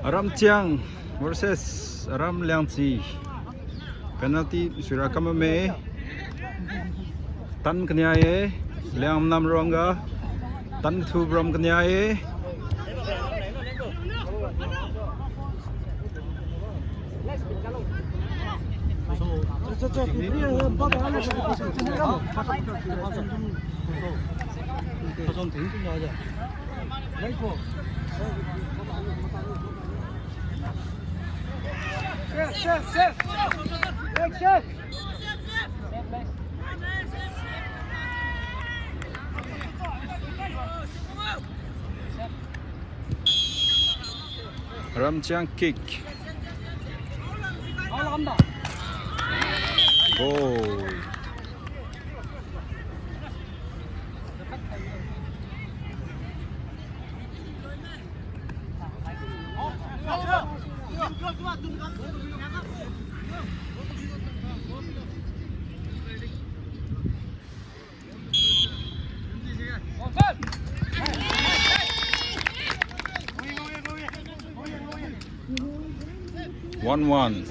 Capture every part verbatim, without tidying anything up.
Aramchiang versus Aram Liangchi. Penalty suira kam bamme. Tan kania ye. Liangnam ruangga tan kathu ram kania ye. Aramchiang kick. Goal. One one.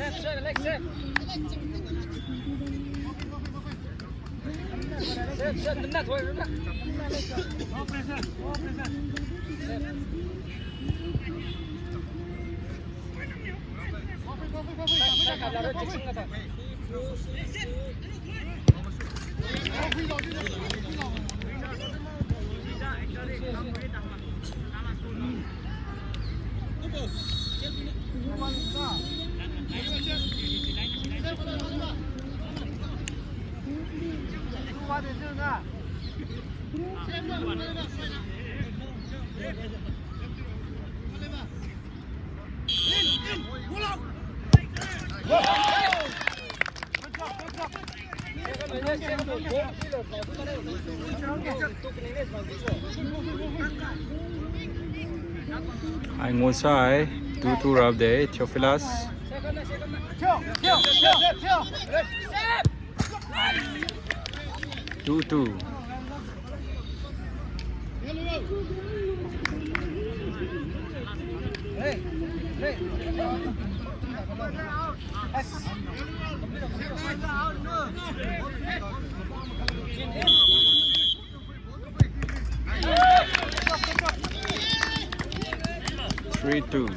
Ai ngusai, two two rab de, Theophilus. Two two. Three two.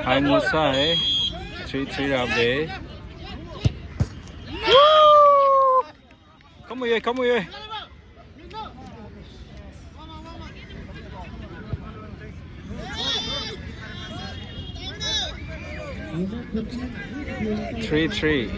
Hai ngusai, three three rab de. Kamu ye, kamu ye. Three three.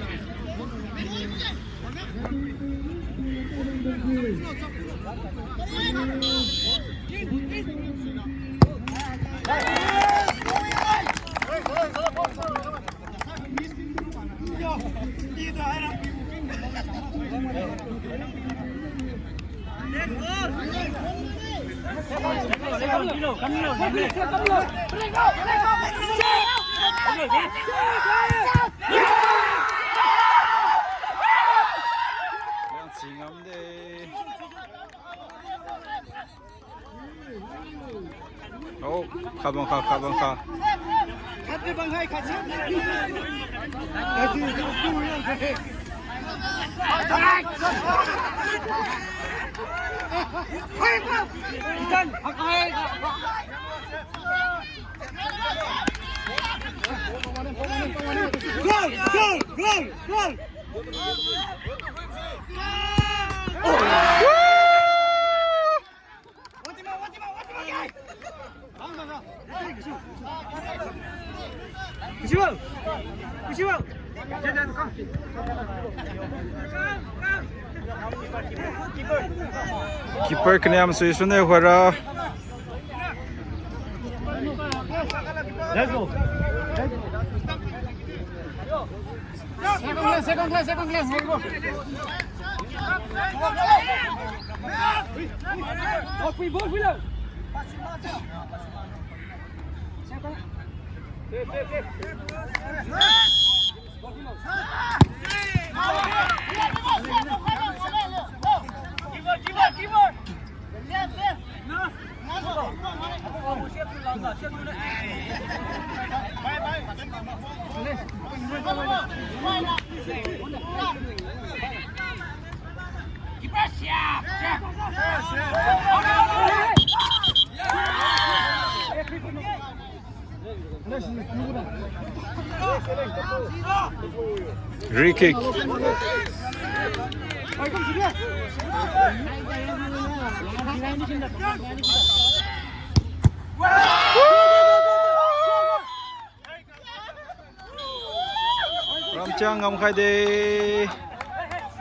Oh, khat bang kha, khat bang kha. Goal, goal, goal, goal. Keeper kaniam sui sune Huara. Second class, second class, second class. Free kick. Ramchang ngamkhai de.